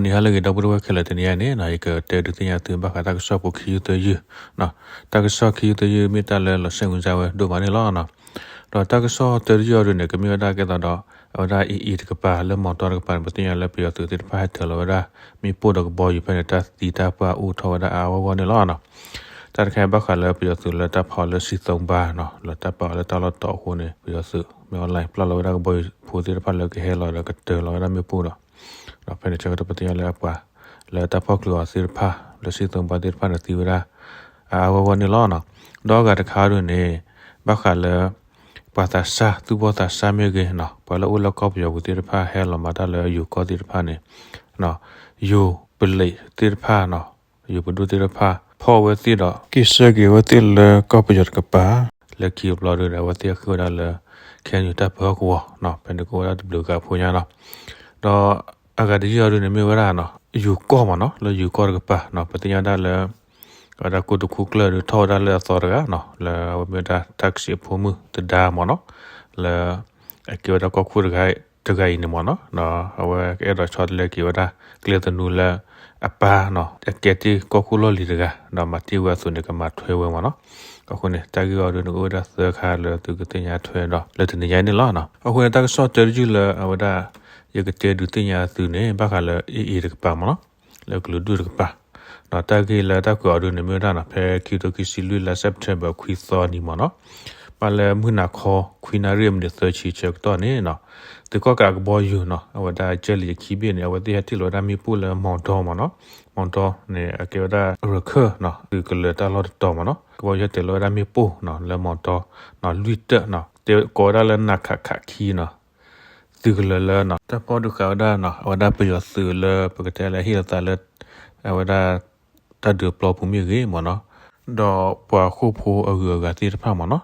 ဂီၤနံၤဟါလၢအဂ့ၤ ဒီပုၢ်ဝဲၢ်ခဲလၢာ်, တနံၤအံၤန့ၣ် ယကတဲဒုးသ့ၣ်ညါသုဘၣ်ဃးတၢ်ကစီၣ်ဖိခံယုၢ်သၢယုၢ်, တၢ်ကစီၣ်ခံယုၢ်သၢယုၢ်မ့ၢ်တၢ်လၢလီၤစဲၣ်ဝံၤစၢ်ဝဲဒိၣ်မးန့ၣ်လီၤ. ဒီးတၢ်ကစီၣ်တယုၢ်အံၤဒုန့ၣ် ကမ့ၢ်ဝဲဒၣ်ကဲသိးဒီး အဝဲဒၣ် AA တကပၤလၢမီၤတီတကပၤန့ၣ် ပသ့ၣ်ညါလၢပယီၤသုးသ့ၣ်တဖၣ်ဟဲတၢၤလီၤဝဲဒၣ် မ့ၣ်ပိၢ်ဒီးကဘီယူၤဖဲန့ၣ် တၢ်သံတၢ်ပှၢ်အိၣ်ထီၣ်ဝဲဒၣ်အါအါဂီၢ်ဂီၢ်န့ၣ်လီၤ. တၢ်တခါဘၣ်ဃးလၢပယီၤသုးလၢတၢ်ဖီၣ်အီၤလၢစံသိဘါနီၤ လၢတၢ်ပာ်အီၤလၢတၢ်လီၢ်တီၤအဃိန့ၣ် ပယီၤသုးမ့ၢ်အီၣ်လဲၣ် ပျၢ်လီၤဝဲဒၣ်ကဘီယူၤဖိသ့ၣ်တဖၣ်လၢကဟဲလီၤဒီးကတၢၤလီၤဝဲဒၣ်မ့ၣ်ပိၢ်ဒီး ဒီးဖဲန့ၣ်ဆၢကတီၢ်ပသ့ၣ်ညါလၢအပှၤ လၢတၢ်ဖီၣ်ချုးအီၤသ့ၣ်တဖၣ် လၢစံသိဘါသ့ၣ်တဖၣ်န့ၣ်သံဝဲဒၣ် အါအါဂီၢ်ဂီၢ်န့ၣ်လီၤ. ဒီးအဂၤတခါဒုန့ၣ် ဘၣ်ဃးလၢ ပှၤသးစၢ် သူၣ်ဘီၣ်သးစၢ်မ့ၢ်ဂ့ၤနီၤ ပှၤလၢအိၣ်လၢကီၢ်ပယီၤပူၤသ့ၣ်တဖၣ် ဟဲလီၤမၤတၢ်လၢယိၤကီၢ်သ့ၣ်တဖၣ်န့ၣ် ယိၤပလံးသ့ၣ်တဖၣ်နီၤ ယိၤပဒိၣ်သ့ၣ်တဖၣ် ဖီၣ်ဝဲသ့ၣ်ဒီး က့ၤဆှၢက့ၤဝဲသ့ၣ်လၢကီၢ်ပယီၤတကပၤ လၢခံအဘျီဒုန့ၣ် အဝဲသ့ၣ်ဃ့ၢ်ဝဲဒၣ်လၢ ခဲအံၤတၢ်ပၢဟီၣ်ကဝီၤနီၤ ဖဲန့ၣ်ကအိၣ်ဝဲဒၣ်တဘျုးဂၤဖိညါနီၤ ဒီးအဂၤတယုၢ်အံၤဒုန့ၣ်မ့ၢ်ဝဲဒၣ်နီၤ ယိၤကီၢ်မ့ၢ်နီၤ လၢယိၤကီၢ်တကပၤနီၤ ပသ့ၣ်ညါဒၣ်လၢ အဝဲဒၣ်ကိတိာ်ခိၣ်ကျၢၢ်ဒုထီၣ်ဝဲဒၣ်လၢအသီတဂၤနီၤ လၢအဝဲမ့ၢ်ဝဲဒၣ်တၢ်ကစံးအဖိမုၣ်သဒါမ့ၢ်နီၤ လၢ အကဲဝဲဒၣ်ကီၢ်ခိၣ်တဂၤ တဂၤအံၤန့ၣ်မ့ၢ်နီၤ ဒီးအဝဲကအဲၣ်ဒိးဆီတလဲက့ၤဝဲဒၣ် ကျဲသနူလၢ အပၢ်နီၤ အကဲတ့ၢ်ကီၢ်ခိၣ်လီၢ်လံၤတဂၤ ဒီးမၤတ့ၢ်ဝဲအသိးန့ၣ် ကမၤထွဲဝဲမ့ၢ်နီၤ အဃိန့ၣ် တၢ်ဂ့ၢ်အံၤဒုန့ၣ် ကအိၣ်ဝဲဒၣ်သၢခါလၢသုကသ့ၣ်ညါထွဲဒီး လၢတနံၤညါအံၤန့ၣ်လီၤ. အဃိန့ၣ် တၢ်ကစီၣ်တယုၢ်လၢအဝဲဒၣ် ယကတဲဒုးသ့ၣ်ညါသုန့ၣ် ဘၣ်ဃးလၢ AA တကပၤမ့ၢ်နီၤ လၢကလုာ်ဒူၣ်တကပၤ ဒီးတၢ်ဂ့ၢ်လၢတၢ်ကွဲးအီၤဒုန့ၣ်မ့ၢ်ဝဲဒၣ်နီၤ ဖဲခံကထိခံဆံလွံၢ်လါ September ခွံသီနံၤမ့ၢ်နီၤ ဘၣ်လၢမုၢ်နၤခီ ခွံနၣ်ရံၣ်အမံးနံးသၢဆံဆၢကတီၢ်န့ၣ်နီၤ သုးကီၣ်ကးအကဘီယူၤနီၤ အဝဲဒၣ်ကၢၢ်လံၤအခံဘ့ၣ်န့ၣ် အဝဲသ့ၣ်ဟဲတ့ၢ်လီၤဝဲဒၣ်မ့ၣ်ပိၢ်လၢမီၤဒီမ့ၢ်နီၤ မီၤဒီန့ၣ် အကဲဝဲဒၣ်ရခၢၣ်နီၤ သုးကလၢၤတၢ်လီၢ်တတီၤမ့ၢ်နီၤ ကဘီယူၤဟဲတ့ၢ်လီၤဝဲဒၣ်မ့ၣ်ပိၢ်နီၤ လၢမီၤဒီနီၤ လွံၢ်တၢၣ်နီၤ တဲကိးဝဲဒၣ်လၢနးခးခးခံနီၤ သုးကလၢၤလၢနီၤ တၢ်ဖီၣ်ဒုးဃာ်ဝဲဒၣ်နီၤ အဝဲဒၣ်ပယီၤသုးလၢပကတဲလၢဟ့ၣ်လီၤသးလၢ အဝဲဒၣ် တၢ်ဒုးပျီပူၤမ့ၢ်ဂ့ၤမ့ၢ်နီၤ ဒီးပှၤဃိာ်ဖိအဂုၤအဂၤသ့ၣ်တဖၣ်မ့ၢ်နီၤ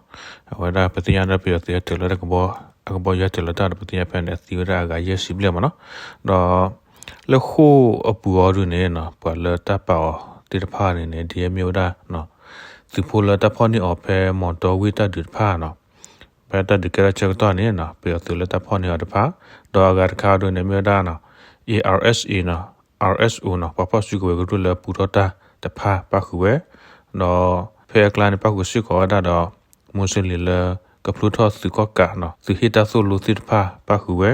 အဝဲဒၣ်ပသ့ၣ်ညါလၢပယီၤသုးဟဲတ့ၢ်လီၤဝဲဒၣ် အကဘီယူၤဟဲတ့ၢ်လီၤတၢ်ဒီး ပသ့ၣ်ညါဖဲန့ၣ် အသံဝဲဒၣ်အဂၤယဲၢ်ဆံဘျဲၣ်မ့ၢ်နီၤ ဒီး လၢဃိာ်အပူၤအံၤဒုန့ၣ်နီၤ ပှၤလၢတၢ်ပာ်အီၤသ့ၣ်တဖၣ်န့ၣ်န့ၣ် ဒ်အမ့ၢ်ဝဲဒၣ် သုးဖိလၢတၢ်ဖီၣ်န့ၢ်အီၤဖဲမီၤဒီဝ့ၢ်တၢ်ဒုးတဖၣ်နီၤ ဖဲတၢ်ဒုးကဲထီၣ်ဆၢကတီၢ်န့ၣ်နီၤ ပယီၤသုးလၢတၢ်ဖီၣ်န့ၢ်အီၤတဖၣ် ဒီးအဂၤတခါအံၤဒုန့ၣ်မ့ၢ်ဝဲဒၣ်နီၤ ARSA နီၤ RSO နီၤ ပှၤဖီၣ်စုကဝဲၤကရူၢ်လၢပူထီၣ်တၢ်တဖၣ်ပၣ်ဃုာ်ဝဲ ဒီးဖဲအကျါန့ၣ် ပၣ်ဃုာ်စ့ၢ်ကီးဝဲဒၣ်ဒီး မူစလ့ၣ်လၢကဖျိထီၣ်သုးကီၣ်ကးနီၤ သုးဟ့ၣ်တၢ်သိၣ်လိသ့ၣ်တဖၣ်ပၣ်ဃုာ်ဝဲ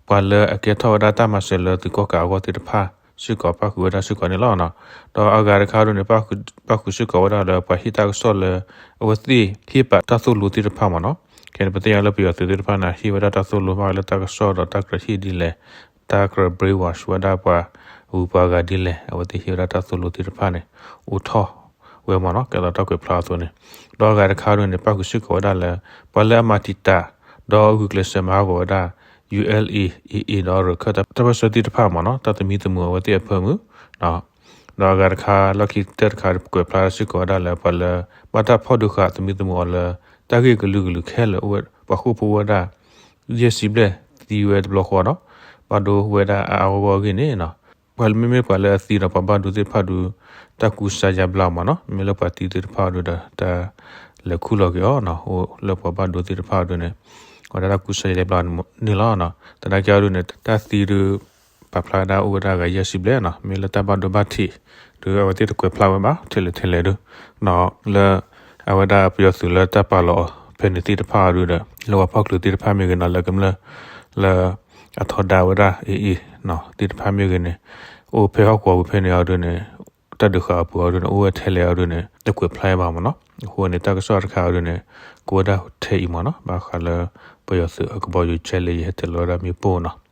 ပှၤလၢအကဲထီၣ်ဝဲဒၣ်တၢ်မၤစၢၤလၢသုးကီၣ်ကးအဂီၢ်သ့ၣ်တဖၣ်စ့ၢ်ကီးပၣ်ဃုာ်ဝဲဒၣ်စ့ၢ်ကီးန့ၣ်လီၤ. ဒီးအဂၤတခါအံၤဒုန့ၣ် ပၣ်ဃုာ်စ့ၢ်ကီးဝဲဒၣ်လၢ ပှၤဟ့ၣ်တၢ်ကစီၣ်လၢ အဝဲသ့ၣ်ဟ့ၣ်ပာ်တၢ်သိၣ်လိသ့ၣ်တဖၣ်မ့ၢ်နီၤ ခဲန့ၣ် ပသ့ၣ်ညါလၢပယီၤသုးသ့ၣ်တဖၣ်န့ၣ် ဟ့ၣ်ဝဲဒၣ်တၢ်သိၣ်လိဘၣ်လၢတၢ်ကစီၣ်ဒီးတၢ်ကြၢးဟ့ၣ်ဒ်လဲၣ် တၢ်ကြၢး brainwash ဝဲဒၣ်ပှၤဂုၤပှၤဂၤဒ်လဲၣ် အဝဲသ့ၣ်ဟ့ၣ်ဝဲဒၣ်တၢ်သိၣ်လိသ့ၣ်တဖၣ်န့ၣ် အိၣ်ထီၣ်ဝဲမ့ၢ်နီၤ ကဲသိးတၢ်ကွဲးဖျါအသိးန့ၣ် ဒီးအဂၤတခါအံၤဒုန့ၣ် ပၣ်ဃုာ်စ့ၢ်ကီးဝဲဒၣ်လၢ ပှၤလၢအမၤတံာ်တာ် ဒီးအဂုာ်ကျဲးစၢးမၤဟးဂီၤဝဲဒၣ် ULA AA ဒီးရခၢၣ်တၢ်ပၢၢ်ဆၢသ့ၣ်တဖၣ်မ့ၢ်နီၤ တၢ်သမံသမိးအဝဲသ့ၣ်အဖၢမုၢ် ဒီးအဂၤတခါ လီၢ်ခံကတၢၢ်တခါ ကွဲးဖျါစ့ၢ်ကီးဝဲဒၣ်လၢ ပှၤလၢ ဘၣ်တၢ်ဖီၣ်ဒုးဃာ်သမံသမိးအီၤလၢ တၢ်ဂ့ၢ်ကလုာ်ကလုာ်ခဲလၢာ်အိၣ်ဝဲ ပှၤဃိာ်ဖိဝဲဒၣ် ယဲၢ်ဆံဘျဲၣ်သံဝဲတဘျီဃီနီၤ ဘၣ်ဒိဝဲဒၣ်အါအါဂီၢ်ဂီၢ်အဂ့ၢ်န့ၣ်နီၤ ပှၤလၢမ့မ့ၢ်ပှၤလၢအသံဒီးပှၤဘၣ်ဒိသ့ၣ်တဖၣ်ဒု တၢ်ကူစါယါဘျါမ့ၢ်နီၤ မ့မ့ၢ်လၢပှၤသံသ့ၣ်တဖၣ်အံၤဒုဒီး တၢ်လဲၤခူၣ်လီၤက့ၤအီၤနီၤ အိၣ်လၢပှၤဘၣ်ဒိသ့ၣ်တဖၣ်အံၤဒုန့ၣ် ဝဲဒၣ်တၢ်ကူစါယါဘျါန့ၣ်လီၤ. သနာ်က့အံၤဒုန့ၣ် တၢ်သံဒု ပာ်ဖျါဝဲဒၣ်အိၣ်ဝဲဒၣ်ဂၤယဲၢ်ဆံဘျဲၣ်နီၤ မ့ၢ်လၢတၢ်ဘၣ်ဒိဘၣ်ထံး ဒုအဝဲသ့ၣ်တကွဲးဖျါဝဲဘၣ် ထဲလဲၣ်ထဲလဲၣ်ဒု လၢ အဝဲဒၣ်ပယီၤသုးလၢတၢ်ပာ်လီၤအီၤဖဲန့ၣ်သ့ၣ်တဖၣ်အံၤဒုဒီး လၢပှၤဖီၣ်ချုးသ့ၣ်တဖၣ်မ့ၢ်ဂ့ၤနီၤ လၢကမျၢၢ် လၢ အထီဒါဝဲဒၣ် AA နီၤ သ့ၣ်တဖၣ်မ့ၢ်ဂ့ၤန့ၣ် အိၣ်ဖဲဟီၣ်ကဝီၤပူၤဖဲန့ၣ်အံၤဒုန့ၣ် တၢ်ဒုးဃာ်အပူၤအံၤဒုန့ၣ် အိၣ်ဝဲထဲလဲၣ်အံၤဒုန့ၣ် တကွဲးဖျါဘၣ်မ့ၢ်နီၤ အဃိန့ၣ် တၢ်ကစီၣ်တခါအံၤဒုန့ၣ် ကဝဲဒၣ်ထဲအံၤမ့ၢ်နီၤ ဘၣ်ဃးလၢ ပယီၤသုးအကဘီယူၤ Challenger ဟဲတ့ၢ်လီၤဝဲဒၣ်မ့ၣ်ပိၢ်နီၤ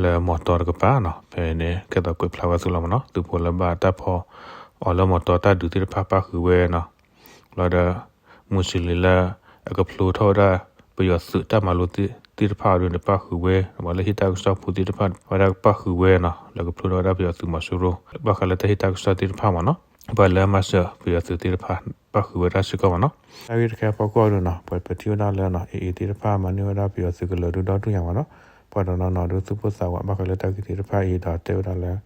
လၢမီၤတီတကပၤနီၤ ဖဲန့ၣ် ကဲသိးကွဲးဖျါဝဲအသိးလီၤမ့ၢ်နီၤ သုးဖိလၢဘၣ်တၢ်ဖီၣ်အီၤလၢမီၤတီတၢ်ဒုးသ့ၣ်တဖၣ် ပၣ်ဃုာ်ဝဲနီၤ လီၤဒီး မူစလ့ၣ်လၢ အကဖျိထီၣ်ဝဲဒၣ် ပယီၤသုးတၢ်မၤလိသ့ၣ်တဖၣ်အံၤဒုန့ၣ် ပၣ်ဃုာ်ဝဲ ပှၤလၢဟ့ၣ်တၢ်ကစီၣ်ဖိသ့ၣ်တဖၣ် ဝဲဒၣ်ပၣ်ဃုာ်ဝဲနီၤ လၢကဖျိထီၣ်ဝဲဒၣ်ပယီၤသုးမီၤစိရိၤ ဘၣ်ဃးလၢတၢ်ဟ့ၣ်တၢ်ကစီၣ်သ့ၣ်တဖၣ်မ့ၢ်နီၤ ပှၤလၢမၤစၢၤပယီၤသုးသ့ၣ်တဖၣ် ပၣ်ဃုာ်ဝဲဒၣ်စ့ၢ်ကီးမ့ၢ်နီၤ တၢ်ဂ့ၢ်တခါအဖီခိၣ်အံၤဒုနီၤ ပထံၣ်ဝဲဒၣ်လၢ AA သ့ၣ်တဖၣ် မၤန့ၢ်ဝဲဒၣ်ပယီၤသုးကလၢၤဒုဒီဒူၣ်ညါမ့ၢ်နီၤ ပှၤတနီၤနီၤဒုသူၣ်ပိၢ်သးဝး ဘၣ်ဃးလၢတၢ်ဂ့ၢ်သ့ၣ်တဖၣ်အံၤဒီးတဲဝဲဒၣ်လၢ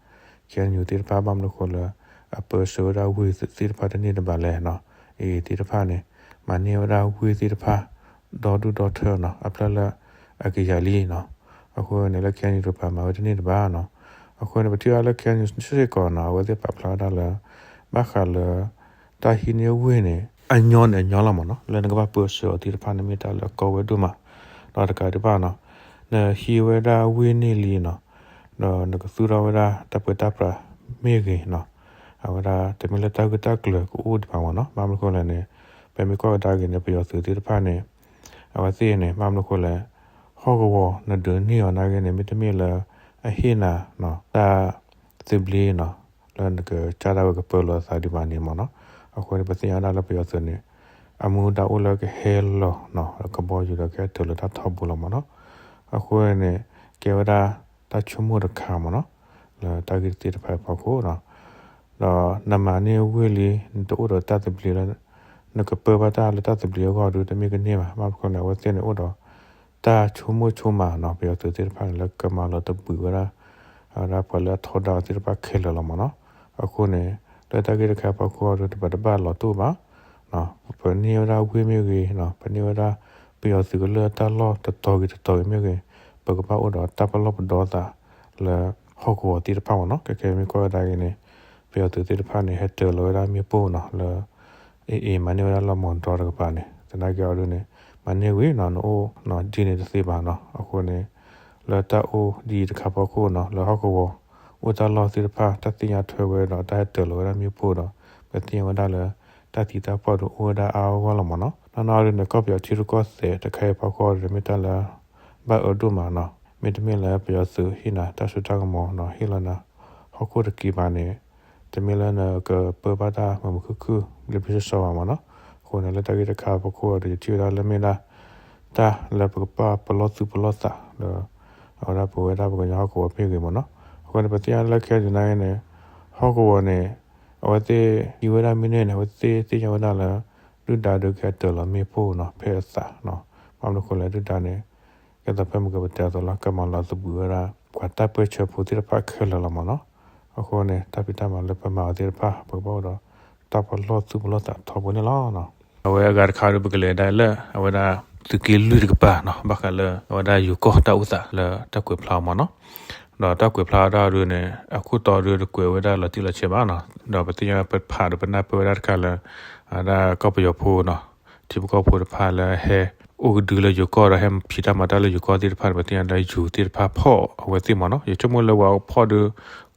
KNU သ့ၣ်တဖၣ် ဘၣ်မနုၤဃိလၢ အပၢဆှၢဝဲဒၣ်ဝ့ၢ်သ့ၣ်တဖၣ်တန့ၢ်တဘၣ်လဲၣ်နီၤ AA သ့ၣ်တဖၣ်န့ၣ် မၤန့ၢ်ဝဲဒၣ်ဝ့ၢ်သ့ၣ်တဖၣ် ဒီဒူၣ်ဒီထၢနီၤ အဖျၢၣ်လၢအကယၤလံနီၤ အဃိန့ၣ်လၢ KNU တကပၤမၤဝဲတန့ၢ်တဘၣ်နီၤ အဃိန့ၣ် ပထံၣ်ဘၣ်လၢ ခဲအံၤစ့ၢ်ကီးနီၤ အဝဲသ့ၣ်ပာ်ဖျါဝဲဒၣ်လၢ ဘၣ်ဃးလၢ တၢ်ဟံးန့ၢ်ဝ့ၢ်န့ၣ် အညီန့ၣ်အညီလီၤမ့ၢ်နီၤ လၢနကဘၣ်ပၢဆှၢအီၤသ့ၣ်တဖၣ်န့ၣ် မ့ၢ်တၢ်လၢအကီဝဲဒိၣ်မး, ဒီးတကးဒံးဘၣ်နီၤ နဟံးဝဲဒၣ်ဝ့ၢ်န့ၣ်လံနီၤ ဒီးနကသူၣ်ထီၣ်ဝဲဒၣ်တၢ်ပၢတၢ်ပြးမ့ၢ်ဂ့ၤနီၤ အဝဲဒၣ်တမ့ၢ်လၢတၢ်ဂ့ၢ်တၢ်ကျၢၤကအိၣ်ဒံးဘၣ်မ့ၢ်နီၤ ဘၣ်မနုၤအဃိလဲၣ်န့ၣ် ပမ့ၢ်ကွၢ်ကဒါက့ၤန့ၣ် ပယီၤသုးသ့ၣ်တဖၣ်န့ၣ် အဝဲသ့ၣ်န့ၣ် ဘၣ်မနုၤအဃိလဲၣ် ဟီၣ်ကဝီၤနဒုးန့ၢ်အီၤနာ်က့န့ၣ် မ့တမ့ၢ်လၢ အဟ့ၣ်နၤ တၢ်သဘျ့နီၤ လၢနကစၢ်ဒၣ်ဝဲကပၢလီၤသးဒံးဘၣ်န့ၣ်မ့ၢ်နီၤ အဃိန့ၣ် ပသ့ၣ်ညါဝဲဒၣ်လၢပယီၤသုးန့ၣ် အမူဒါအိၣ်လၢကဟဲလီၤနီၤ ကဘီယူၤဒီးကဟဲတၢၤလီၤတၢ်ထီဘိလီၤမ့ၢ်နီၤ အဃိန့ၣ် ကဲဝဲဒၣ်တၢ်ဆိကမိၣ်တခါမ့ၢ်နီၤ လၢတၢ်ဂ့ၢ်သ့ၣ်တဖၣ်အဖီခိၣ်နီၤ ဒီးနမၤန့ၢ်ဝ့ၢ်လံ နတအိၣ်ဒီးတၢ်သဘျ့လၢ နကပၢဘၣ်တၢ်လၢတၢ်သဘျ့အဂီၢ်ဒီး တမ့ၢ်ကန့ၢ်ဘၣ် ဘၣ်မနုၤအဃိန့ၣ် အဝဲသ့ၣ်န့ၣ်အိၣ်ဒီး တၢ်ဆိကမိၣ်ဆိကမးနီၤ ပယီၤသုးသ့ၣ်တဖၣ်န့ၣ် လၢကမၤလီၤတဘှံးဝဲဒၣ် အဝဲဒၣ်ပှၤလၢအထီဒါအီၤသ့ၣ်တဖၣ်ခဲလၢာ်လီၤမ့ၢ်နီၤ အဃိန့ၣ် လၢတၢ်ဂ့ၢ်တခါအဖီခိၣ်ဒီး တဘၣ်တဘၣ်လီၤတိၢ်ဘၣ် ပန့ၢ်ဝဲဒၣ်ဝ့ၢ်မ့ၢ်ဂ့ၤနီၤ ပန့ၢ်ဝဲဒၣ် ပယီၤသုးကလၢၢ်တၢ်လီၢ်တတီၤဂ့ၤတတီၤဂ့ၤမ့ၢ်ဂ့ၤ ပကဘၣ်အိၣ်ဒီးတၢ်ပလီၢ်ပဒီသးလၢဟီၣ်ကဝီၤသ့ၣ်တဖၣ်မ့ၢ်နီၤ ခဲခဲမ့ၢ်ကွၢ်ကဒါက့ၤန့ၣ် ပယီၤသုးသ့ၣ်တဖၣ်န့ၣ် ဟဲတၢၤလီၤဝဲဒၣ်မ့ၣ်ပိၢ်နီၤ လၢ အ့ၣ်အ့ၣ် မၤန့ၢ်ဝဲဒၣ်လီၢ်မီဒီတကပၤန့ၣ် သနာ်က့အီၤဒုးန့ၣ် မၤန့ၢ်ဝံၤနီၤ နအိၣ်ဒ်န့ၣ်တသ့ဘၣ်နီၤ အဃိန့ၣ် လၢတၢ်အိၣ်ဒ်အံၤတခါအဖီခိၣ်နီၤ လၢဟီၣ်ကဝီၤ အိၣ်တၢ်လီၢ်သ့ၣ်တဖၣ် တၢ်သ့ၣ်ညါထွဲဝဲဒီး တၢ်ဟဲတၢၤလီၤဝဲဒၣ်မ့ၣ်ပိၢ်ဒီး ပသ့ၣ်ညါဝဲဒၣ်လၢ တၢ်သံတၢ်ပှၢ်ဒုးအိၣ်ဝဲဒၣ်အါအါဂီၢ်ဂီၢ်လီၤမ့ၢ်နီၤ နီၢ်နီၢ်အီၤဒုးန့ၣ် ကီၢ်ပယီၤထံရူၢ်ကီၢ်သဲးတခါအံၤအဖီခိၣ်အီၤဒုးန့ၣ် မ့ၢ်တၢ်လၢ ဘၣ်အၢဒိၣ်မးနီၤ မ့တမ့ၢ်လၢပယီၤသုးဟ့ၣ်နၤတၢ်စိတၢ်ကမီၤနီၤ ဟ့ၣ်လီၤနၤ ဟီၣ်ခိၣ်တက့ဘၣ်န့ၣ် တမ့ၢ်လၢနကပၢဘၣ်တၢ်မုာ်မုာ်ခုၣ်ခုၣ် ဘျ့ဘျ့ဆှီဆှီဘၣ်မ့ၢ်နီၤ အဃိန့ၣ် လၢတၢ်ဂ့ၢ်တခါအဖီခိၣ်အီၤဒီး ယထံၣ်ဝဲဒၣ်လၢမ့ၢ်ဒၣ် တၢ်လၢပကဘၣ်ပလီၢ်သူၣ်ပလီၢ်သးလၢ အဝဲဒၣ်ပဝဲဒၣ်ပကညီဟီၣ်ကဝီၤမ့ၢ်ဂ့ၤမ့ၢ်နီၤ အဃိန့ၣ် ပသ့ၣ်ညါလၢခဲအံၤဒုးနာ်က့န့ၣ် ဟီၣ်ကဝီၤန့ၣ် အဝဲသ့ၣ်ဟံးဝဲဒၣ်မ့ၢ်န့ၢ်န့ၣ် အဝဲသ့ၣ်သ့ၣ်ညါဝဲဒၣ်လၢ ဒုၣ်ဒါဒုးကဟဲတၢၤလီၤမ့ၣ်ပိၢ်နီၤ ဖဲအသးနီၤ ဘၣ်မနုၤအဃိလဲၣ် ဒုၣ်ဒါန့ၣ် ကဲသိးဖဲမုၢ်ကပတဲအသိးလီၤ ကမၤလီၤသဘှံးဝဲဒၣ် ပှၤတၢ်ပၢၢ်ဆၢဖိသ့ၣ်တဖၣ်ခဲလၢာ်လီၤမ့ၢ်နီၤ အဃိန့ၣ် တၢ်ဖံးတၢ်မၤလၢပမၤအီၤသ့ၣ်တဖၣ် ပကဘၣ်အိၣ်ဒီး တၢ်ပလီၢ်သူၣ်ပလီၢ်သးထီဘိန့ၣ်လီၤ. အဝဲအဂၤတခါဒီး ပကလဲၤဒၣ်လၢ အဝဲဒၣ် သုးက့လွံၢ်တကပၤနီၤ ဘၣ်ဃးလၢ အဝဲဒၣ်ယိၤကီၢ်တၢ်အိၣ်သးလၢတၢ်ကွဲးဖျါအီၤမ့ၢ်နီၤ ဒီးတၢ်ကွဲးဖျါဒၣ်ဒုးန့ၣ် အခိၣ်တီဒုးတကွဲးဝဲဒၣ်လီၤတံၢ်လီၤဆဲးဘၣ်နီၤ ဒီးပသ့ၣ်ညါပဖးဒီးပနၢ်ပၢၢ်ဝဲဒၣ်တခါလၢ အဝဲဒၣ်ကီၢ်ပယီၤဖိနီၤ ထံဖိကီၢ်ဖိတဖၣ်လၢဟဲအိၣ်ကဒုလၢယိၤကီၢ်ဒီး ဟဲဖံးတၢ်မၤတၢ်လၢယိၤကီၢ်သ့ၣ်တဖၣ်န့ၣ် ပသ့ၣ်ညါလၢယိၤသ့ၣ်တဖၣ်ဖီၣ်အဝဲသ့ၣ်မ့ၢ်နီၤ ယဆိကမိၣ်လၢပှၤဖီၣ်ဒုး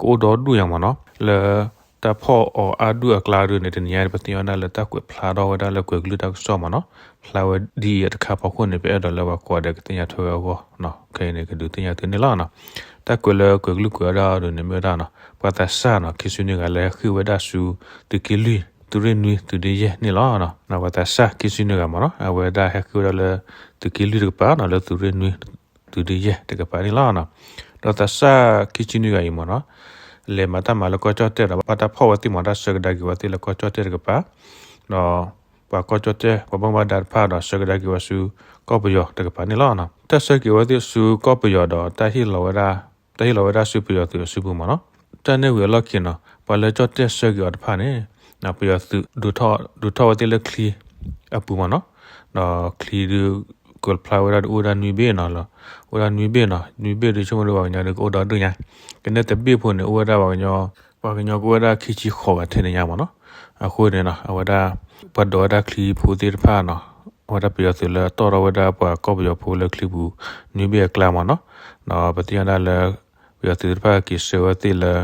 ကအိၣ်ဒီဒူၣ်ညါမ့ၢ်နီၤ လၢတၢ်ဖီၣ်အီၤအါဒူၣ်အကျါဒုးန့ၣ် တနံၤညါန့ၣ် ပသ့ၣ်ညါဝဲဒၣ်လၢတၢ်ကွဲးဖျါထီၣ်ဝဲဒၣ်လၢကွဲၤကလုၢ်တၢ်ကစီၣ်မ့ၢ်နီၤ ဖျါဝဲဒ်အံၤတခါအဖီခိၣ်န့ၣ် ပအဲၣ်ဒိးလၢပှၤကိးဂၤဒဲးကသ့ၣ်ညါထွဲဝဲအဂီၢ် ခဲအံၤန့ၣ် ကဒုးသ့ၣ်ညါသုန့ၣ်လီၤ. တၢ်ကွဲးလၢကွဲၤကလုၢ်ကွဲးဝဲဒၣ်အီၤဒုးန့ၣ် မ့ၢ်ဝဲဒၣ်နီၤ ပှၤသးစၢ်နီၤ ခံဆံနွံဂၤလၢဟဲဃ့ၢ်ဝဲဒၣ်ဆူ သုးက့လွံၢ် သုးရ့ၣ်နွံ သုးဒ့ယဲၢ်န့ၣ်လီၤ. ပှၤသးစၢ်ခံဆံနွံဂၤမ့ၢ်နီၤ အဝဲဒၣ်ဟဲဃ့ၢ်ဝဲဒၣ်လၢ သုးက့လွံၢ်တကပၤနီၤ လၢသုးရ့ၣ်နွံ သုးဒ့ယဲၢ်တကပၤန့ၣ်လီၤ. ဒီးသးစၢ်ခံဆံနွံဂၤအံၤမ့ၢ်နီၤ လဲၤမၤတၢ်မၤလၢကီၢ်ကၠီၣ်တဲၣ်ဒီး ဘၣ်တၢ်ဖီၣ်ဝဲသ့ၣ်မ့ၢ် တၢ်ဆှၢကဒါက့ၤဝဲသ့ၣ်လၢကီၢ်ကၠီၣ်တဲၣ်တကပၤ ဒီးပှၤကီၢ်ကၠီၣ်တဲၣ် ပှၤဘၣ်မူဘၣ်ဒါတဖၣ်ဒီး ဆှၢကဒါက့ၤဝဲဆူ ကီၢ်ပယီၤတကပၤန့ၣ်လီၤ. တၢ်ဆှၢက့ၤဝဲသ့ၣ်ဆူကီၢ်ပယီၤဒီး တၢ်ဟ့ၣ်လီၤဝဲဒၣ် တၢ်ဟ့ၣ်လီၤဝဲဒၣ်ဆူပယီၤသုးအစုပူၤမ့ၢ်နီၤ တၢ်န့ၣ်ဝံၤအလီၢ်ခံနီၤ ပှၤလၢကၠီၣ်တဲၣ်ဆှၢက့ၤအီၤတဖၣ်န့ၣ် ပယီၤသုး ဒုးထီၣ်ဝဲသ့ၣ်လၢချံအပူၤမ့ၢ်နီၤ ဒီးချံဒုး ကဖျါဝဲဒၣ်ဒုးအိၣ်ဝဲဒၣ်နွံဘ့ၣ်နီၤလီၤ အိၣ်ဝဲဒၣ်နွံဘ့ၣ်နီၤ နွံဘ့ၣ်ဒုးဆိကမိၣ်ဒုးပှၤကညီဒုးကအိၣ်ဒီဒူၣ်ညါ ကနဲတဘ့ၣ်ဖိန့ၣ် အိၣ်ဝဲဒၣ်ပှၤကညီ ပှၤကညီကအိၣ်ဝဲဒၣ်ခံဆံဃိးဂၤထဲန့ၣ်ညါမ့ၢ်နီၤ အဃိန့ၣ်နီၤ အဝဲဒၣ် ပှၤဒိးဝဲဒၣ်ချံဖိသ့ၣ်တဖၣ်နီၤ အဝဲဒၣ်ပယီၤသုးလၢတီၣ်ထီၣ်ဝဲဒၣ်ပှၤကီၢ်ပယီၤဖိလၢချံပူၤ နွံဘ့ၣ်အကျါမ့ၢ်နီၤ ဒီးပသ့ၣ်ညါဒၣ်လၢ ပယီၤသုးသ့ၣ်တဖၣ်က့ၤဆှၢဝဲသ့ၣ်လၢ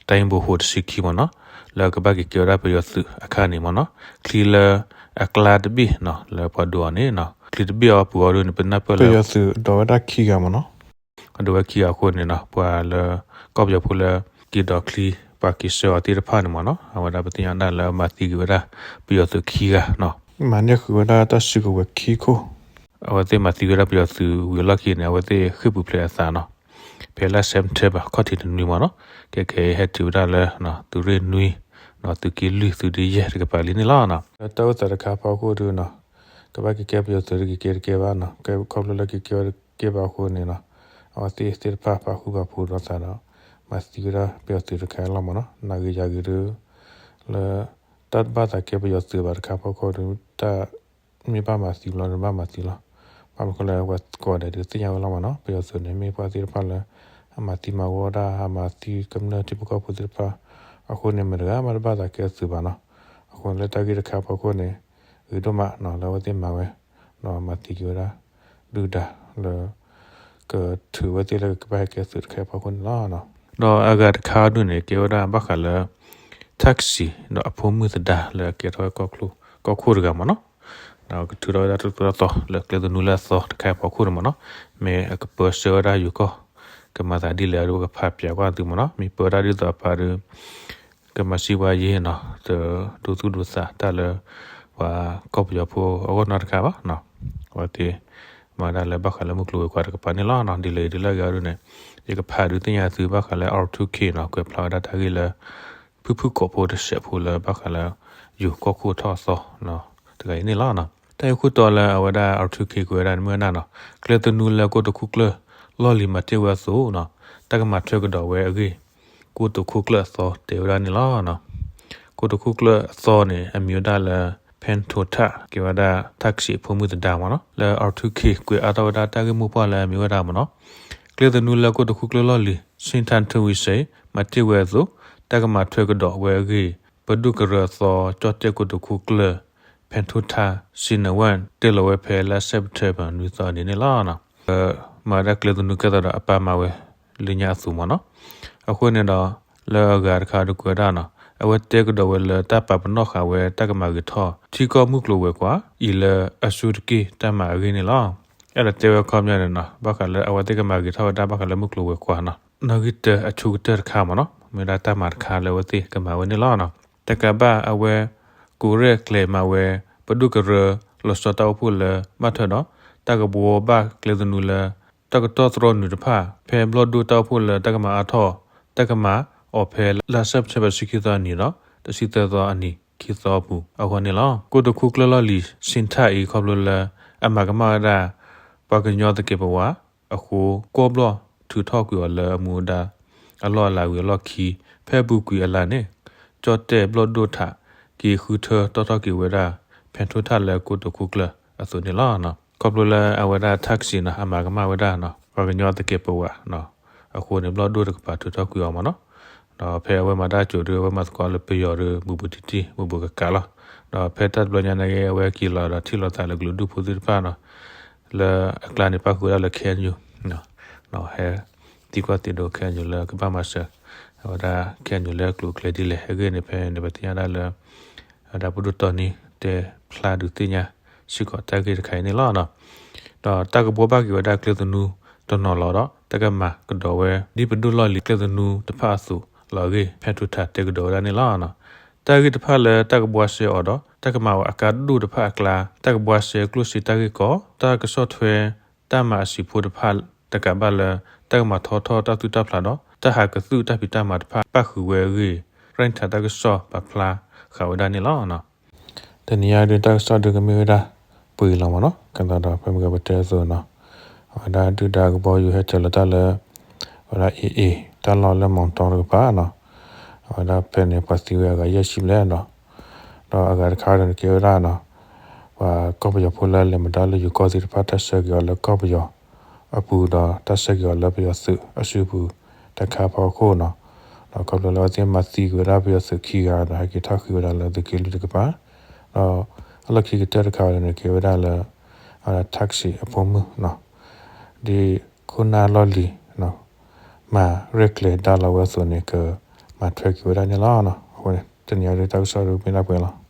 တၢ်အ့ၣ်ဘိဟိတဆံခံမ့ၢ်နီၤ လၢကဘၣ်က့ၤကဲဝဲဒၣ်ပယီၤသုးအခါန့ၣ်မ့ၢ်နီၤ ချံလၢအကျါတဘ့ၣ်နီၤ လၢပှၤဒိးအီၤန့ၣ်နီၤ ချံတဘ့ၣ်အပူၤအီၤဒုးန့ၣ် ပနၢ်ပၢၢ်လၢ ပယီၤသုးဒိးဝဲဒၣ်ခံဂၤမ့ၢ်နီၤ အဒိးဝဲခံဂၤအဃိန့ၣ်နီၤ ပှၤလၢ ကီၢ်ပယီၤဖိလၢ က့ၤဒိးချံ ပှၤက့ၤဆှၢအီၤသ့ၣ်တဖၣ်န့ၣ်မ့ၢ်နီၤ အဝဲဒၣ်ပသ့ၣ်ညါဒၣ်လၢမၤသံက့ၤဝဲဒၣ် ပယီၤသုးခံဂၤနီၤ မၤန့ၢ်ဃုာ်ဝဲဒၣ်တၢ်စုကဝဲၤခံခိၣ် အဝဲသ့ၣ်မၤသံဝဲဒၣ်ပယီၤသုးဝံၤအလီၢ်ခံန့ၣ် အဝဲသ့ၣ်ဃ့ၢ်ပူၤဖျဲးအသးနီၤ ဖဲလါ September ခီၣ်ထံးတနွံမ့ၢ်နီၤ ခဲခဲအံၤဟဲတုၤဝဲဒၣ်လၢ သုးရ့ၣ်နွံ သုးက့လွံၢ် သုးဒ့ယဲၢ်တကပၤလံန့ၣ်လီၤ. လၢတၢ်အိၣ်သးတခါအဖီခိၣ်ဒုးနီၤ ကဘၣ်က့ၤကဲပယီၤသုးတက့ၤကဲတကဲဘၣ်နီၤ ကဲခီဖျိလၢက့ၤကဲဝဲတကဲဘၣ်အဃိန့ၣ်နီၤ အဝဲသ့ၣ်သ့ၣ်တဖၣ်ပာ်ဃူပာ်ဖိးဒီးသးဒီး မၤသံဝဲဒၣ်ပယီၤသုးတခါအံၤလီၤမ့ၢ်နီၤ နာ်ဂ့ၤယၤဂ့ၤဒုး လၢ တၢ်တဘၣ်သးကဲပယီၤသုးဘၣ်တခါအဖီခိၣ်ဒုး တၢ် မ့ၢ်ဘၣ်မၤသံလီၤ နဘၣ်မၤသံလီၤ. ဘၣ်မနုၤအဃိလဲၣ် ပှၤကိးဂၤဒဲးဒုးသ့ၣ်ညါဝဲလီၤမ့ၢ်နီၤ ပယီၤသုးန့ၣ် မ့ၢ်ပှၤသ့ၣ်တဖၣ်လၢ အ မၤသံမၤဝီဒၣ် ဟးမၤသံကမျၢၢ်ထံဖိကီၢ်ဖိသ့ၣ်တဖၣ်အဃိန့ၣ် မတၤတဂၤမးတဘၣ်သးကဲသုးဘၣ်နီၤ. အဃိန့ၣ်လၢတၢ်ဂ့ၢ်တခါအဖီခိၣ်န့ၣ် ဂ့ၤဒိၣ်မးနီၤ လၢအဝဲသ့ၣ်မၤဝဲ ဒီးမၤသံက့ၤဝဲဒၣ် ဒုၣ်ဒါလၢ ကထုးဝဲသ့ၣ်လၢကဘၣ်ဟဲကဲသုးတခါအဖီခိၣ်န့ၣ်လီၤ. ဒီးအဂၤတခါဒုန့ၣ် ကဲဝဲဒၣ်ဘၣ်ဃးလၢ ထၣ်ကစံၤ ဒီးအဖိမုၣ်သဒါလၢအကဲထီၣ်ဝဲ ကီၢ်ခိၣ်တဂၤမ့ၢ်နီၤ, ဒီးကထုးထီၣ်ဝဲဒၣ်တၢ်သိၣ်တၢ်သီလၢကျဲသနူလၢအသီတခါအဖီခိၣ်န့ၣ်မ့ၢ်နီၤ, မ့ၢ်အကပၢဆှၢဝဲဒၣ်ယိၤကီၢ် ကမၤသးဒ်လဲၣ်ဒီး ပကဖးပၠးကွၢ်သုမ့ၢ်နီၤ, မ့ၢ်ပၢတၢ်ဒ်သိးအပၢ်ဒီး ကမၤစံးဝဲယဲနီၤ တဒိသူၣ်ဒိသးတၢ်လၢ ပှၤကီၢ်ပယီၤဖိအဂီၢ်နီတခါဘၣ်နီၤ, အဝဲသ့ၣ်မၤဒၣ်လၢဘၣ်ဃးလၢမုၢ်ကျိၤဝဲၤကွာ်တကပၤန့ၣ်လီၤ. ဒ်လဲၣ်ဒ်လဲၣ်ဂ့ၤဒ်န့ၣ် ယကဖးဒုးသ့ၣ်ညါသုဘၣ်ဃးလၢ R two K နီၤ ကွဲးဖျါဝဲဒၣ်တၢ်ဂ့ၢ်လၢ ဖုၣ်ဖုၣ်ကိာ်ဖိတစဲးဖိလၢဘၣ်ဃးလၢ ယိၤကီၢ်ခိၣ်ထီၣ်အသီ တဂၤအံၤန့ၣ်လီၤ. တၢ်ဂ့ၢ်ခိၣ်တီလၢအဝဲဒၣ် R two K ကွဲးဝဲဒၣ်န့ၣ်မ့ၢ်ဝဲဒၣ်နီၤ ကျဲသနူလၢကိတိာ်ခိၣ်ကျၢၢ်လီၢ်လံၤမၤတ့ၢ်ဝဲအသိးနီၤ တၢ်ကမၤထွဲကဒီးဝဲအဂ့ၢ် ကိတိာ်ခိၣ်ကျၢၢ်အသီတဲဝဲဒၣ်န့ၣ်လီၤ. ကိတိာ်ခိၣ်ကျၢၢ်အသီန့ၣ် အမံၤဝဲဒၣ်လၢ ဖဲထိထၣ် ကဲဝဲဒၣ် ထၣ်ကစံးအဖိမုၣ်သဒါမ့ၢ်နီၤ လၢ R two K ကွဲးအါထီၣ်ဝဲဒၣ်တၢ်ဂ့ၢ်မိၢ်ပှၢ်လၢအမံၤဝဲဒၣ်မ့ၢ်နီၤ ကျဲသနူလၢကိတိာ်ခိၣ်ကျၢၢ်လီၢ်လံၤ ဆ့ထၣ်ထဝံစ့ မၤတ့ၢ်ဝဲအသိး တၢ်ကမၤထွဲကဒီးဝဲအဂ့ၢ် ပဒိၣ်ကရၢအသီ ကၠီၣ်တဲၣ်ကိတိာ်ခိၣ်ကျၢၢ် ဖဲထိထၣ် စံနဝဲၣ် တ့ၢ်လီၤဝဲဖဲလါစဲးပထ့ဘၢၣ် နွံသီအနံၤန့ၣ်လီၤ. မၤဝဲဒၣ်ကျဲသနူကဲသးဒီးအပၢ်မၤဝဲ လၢညါအသိးမ့ၢ်နီၤ အဃိန့ၣ်ဒီး လၢအဂၤတခါဒီးကွဲးဝဲဒၣ်နီၤ အဝဲတဲကဒီးဝဲလၢတၢ်ပာ်ပနီၣ်ဃာ်ဝဲတၢ်ကမၤဂ့ၤထီၣ် ထံကီၢ်မုၢ်ကျိၤဝဲၤကွာ် အံၤလၢအစူတက့ၢ်တၢ်မၤအဂ့ၢ်န့ၣ်လီၤ. အဲၣ်ဒိးတဲဝဲအခီပညီန့ၣ်နီၤ ဘၣ်ဃးလၢအဝဲသ့ၣ်ကမၤဂ့ၤထီၣ်ဝဲဒၣ်ဘၣ်ဃးလၢမုၢ်ကျိၤဝဲၤကွာ်နီၤ နီၣ်ဂံၢ်တၢအဆိကတၢၢ်တခါမ့ၢ်နီၤ မ့ၢ်ဝဲဒၣ်တၢ်မၤတခါလၢအဝဲသ့ၣ်ကမၤဝဲန့ၣ်လီၤ. တကးဘၣ်အဝဲ ကိးရဲၣ်ကျဲၤမၤဝဲ ပဒိၣ်ကရၢ လီၤဆီတၢ်အိၣ်ဖှိၣ်လၢဘၣ်ထွဲဒီး တၢ်ကဘှီဘၣ်ကျဲသနူလၢ တၢ်ကတီၢ်သရီနုာ်တဖၣ် ဖဲဘျီၣ်ဒိၣ်တၢ်အိၣ်ဖှိၣ်လၢတၢ်ကမၤအါထီၣ် တၢ်ကမၤအီၤဖဲလါစဲးပထ့ဘၢၣ် ဆံခံသီအနံၤဒီး တဆံသၢသီအနံၤ ခံသီအပူၤအဂီၢ်န့ၣ်လီၤ. ကိတိာ်ခိၣ်ကျၢၢ်လီၢ်လံၤ ဆ့ထၣ်အံၤ ခီဖျိလၢအမၤကမၣ်ဝဲဒၣ် ပှၤကညီသကဲးပဝးအဃိ ကွီၢ်ဘျီၣ်ထုးထီၣ်ကွံာ်အီၤလၢအမူဒါ အလီၢ်အလၤဝံၤအလီၢ်ခံ ဖဲအပူၤကွံာ်အလါန့ၣ် ကၠီၣ်တဲၣ်ဘျီၣ်ဒိၣ်ထး က့ၤဃုထၢတီထီၣ်က့ၤဝဲဒၣ် ဖဲထိထၣ်လၢကိတိာ်ခိၣ်ကျၢၢ်အသိးန့ၣ်လီၤ. ခီဖျိလၢအဝဲဒၣ်ထၣ်ကစံးနီၤ အမၤကမၣ်ဝဲဒၣ်နီၤ ပှၤကညီသကဲးပဝး အဃိန့ၣ် ဘျီၣ်ဒိၣ်တကပၤထုးထီၣ်ကွံာ်အီၤမ့ၢ်နီၤ ဒီးဖဲအဝဲမၤတၢ်ကၠိၤဒီး အဝဲမၤသကိးလၢပယီၤဒီး ဘူးဘူးတံၢ်တံၢ် ဘူးဘူးကကးလီၤ. ဒီးဖဲတၢ်တဘျီညါန့ၣ်ဂ့ၤ အဝဲက့ၤလီၤဒီးထံၣ်လိာ်သးလၢကလုာ်ဒူၣ်ဖိသ့ၣ်တဖၣ်နီၤ လၢအကျါန့ၣ် ပၣ်ဃုာ်ဝဲဒၣ်လၢ KNU ဟဲသံကွၢ်သံဒိး KNU လၢကဘၣ်မၤစၢၤ အဝဲဒၣ် KNU လၢကျိၤကျဲဒ်လဲၣ် အဂ့ၢ်န့ၣ် ဖဲန့ၣ် ပသ့ၣ်ညါဒၣ်လၢ အဝဲဒၣ်ပဒိၣ်တီနံတဲဖျါဒုးသ့ၣ်ညါစ့ၢ်ကီးတၢ်ဂ့ၢ်တခါအံၤန့ၣ်လီၤ. ဒီးတၢ်ကဘှီဘၣ်က့ၤဝဲဒၣ်ကျဲသနူတနီၤလီၤဒီး တၢ်ကမၤကဒီးဝဲ ဒ်ပဒိၣ်လီၢ်လံၤကျဲသနူတဖၣ်အသိးလီၤအဂ့ၢ် ဖဲထူးထၣ်တဲကဒီးဝဲဒၣ်န့ၣ်လီၤ. တၢ်ဂ့ၢ်တဖၣ်လၢတၢ်ကဘှီစဲအီၤဒီး တၢ်ကမၤအီၤအကါဒိၣ်တဖၣ်အကျါ တၢ်ကဘှီစဲကျိၣ်စ့တၢ်ဂ့ၢ်ကီ တၢ်ကဆီၣ်ထွဲ တၢ်မၤအဆံးဖိတဖၣ် တကးဘၣ်လၢ တၢ်ကမၤထီထီၣ်တၢ်သူၣ်တၢ်ဖျးဒီး တၢ်ဟးကသုၣ်တၢ်ဖံးတၢ်မၤတဖၣ် ပၣ်ဃုာ်ဝဲအဂ့ၢ် ရ့ၣ်ထးတၢ်ကစီၣ်ပာ်ဖျါဃာ်ဝဲဒၣ်န့ၣ်လီၤ. တနံၤအံၤဒုးတၢ်ကစီၣ်ဒုးကမ့ၢ်ဝဲဒၣ် ပှဲၤလီၤမ့ၢ်နီၤ ကဲသးဒီးဖဲမုၢ်ဂီၤပတဲအသိးနီၤ အဝဲဒၣ်ဒုၣ်ဒါကဘီယူၤဟဲထၢၣ်လီၤတၢ်လၢ အဝဲဒၣ် AA တၢ်လီၢ်လၢမီတီတကပၤနီၤ အဝဲဒၣ်ဖဲန့ၣ် ပှၤသံဝဲအဂၤယဲၢ်ဆံဘျဲၣ်နီၤ ဒီးအဂၤတခါန့ၣ်ကဲဝဲဒၣ်နီၤ ပှၤကီၢ်ပယီၤဖိလၢလဲၤမၤတၢ်လၢယိၤကီၢ်သ့ၣ်တဖၣ် တၢ်ဆှၢက့ၤအီၤလၢကီၢ်ပယီၤအပူၤဒီး တၢ်ဆှၢက့ၤအီၤလၢပယီၤသုးအစုပူၤ တၢ်ခါဖီခိၣ်နီၤ ဒီးခီဖျိလၢအဝဲသ့ၣ်မၤသံက့ၤဝဲဒၣ်ပယီၤသုးခံဂၤဒီး ဟဲက့ၤထီၣ်ဃ့ဝဲဒၣ်လၢသုးက့လွံၢ်တကပၤ ဒီးအလီၢ်ခံကတၢၢ်တခါန့ၣ်ကဲဝဲဒၣ်လၢ အဝဲဒၣ်ထၣ်ကစံးအဖိမုၣ်နီၤ ဒ်ခိၣ်နၢ်လီၢ်လံၤ မၤရဲၣ်ကျဲၤဒါလီၤဝဲအသိးန့ၣ် ကမၤထွဲက့ၤဝဲဒၣ်န့ၣ်လီၤ. အဃိန့ၣ် တနံၤအံၤဒုးတၢ်ကစီၣ်ဒုးမ့ၢ်ဒၣ်ပှဲၤလီၤ.